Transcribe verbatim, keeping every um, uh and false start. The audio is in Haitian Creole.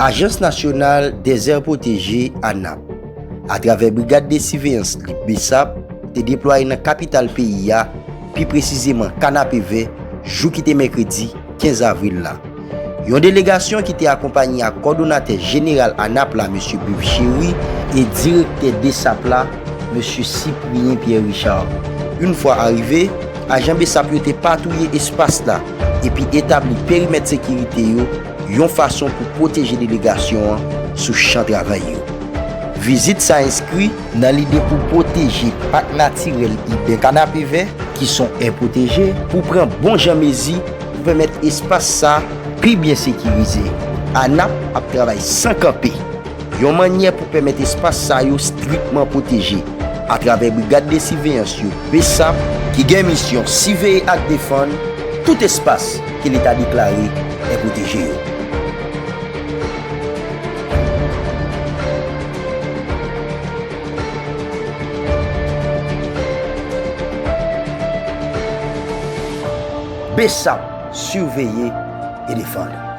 Ajans Nasyonal dèzè pwoteje, ANAP, atravè Brigad de Siveyans li, BSAP, te deplwaye nan kapital peyi a, pi presizeman Kanapevè, jou ki te mèkredi kenz avril la. Yon delegasyon ki te akonpanye ak kòdonatè jeneral ANAP la, mesye Biv Chéry, e direktè BSAP la, mesye Cyprien Pierre Richard. Yon fwa arive, ajan BSAP yo te patwouye espas la epi etabli perimèt sekirite yo yon fason pou pwoteje delegasyon an sou chan travay yo. Vizit sa enskri nan lide pou pwoteje pak natirèl iben Kanapevè, ki son è pwoteje, pou pran bon jan mezi pou pèmèt espas sa pi byen sekirize. ANAP ap travay san kanpe, yon mannyè pou pèmèt espas sa yo strikman pwoteje, atravè Brigad de Siveyans yo, BSAP, ki gen misyon siveye ak defann tout espas ke Leta deklare è pwoteje yo. BSAP, siveye e defann.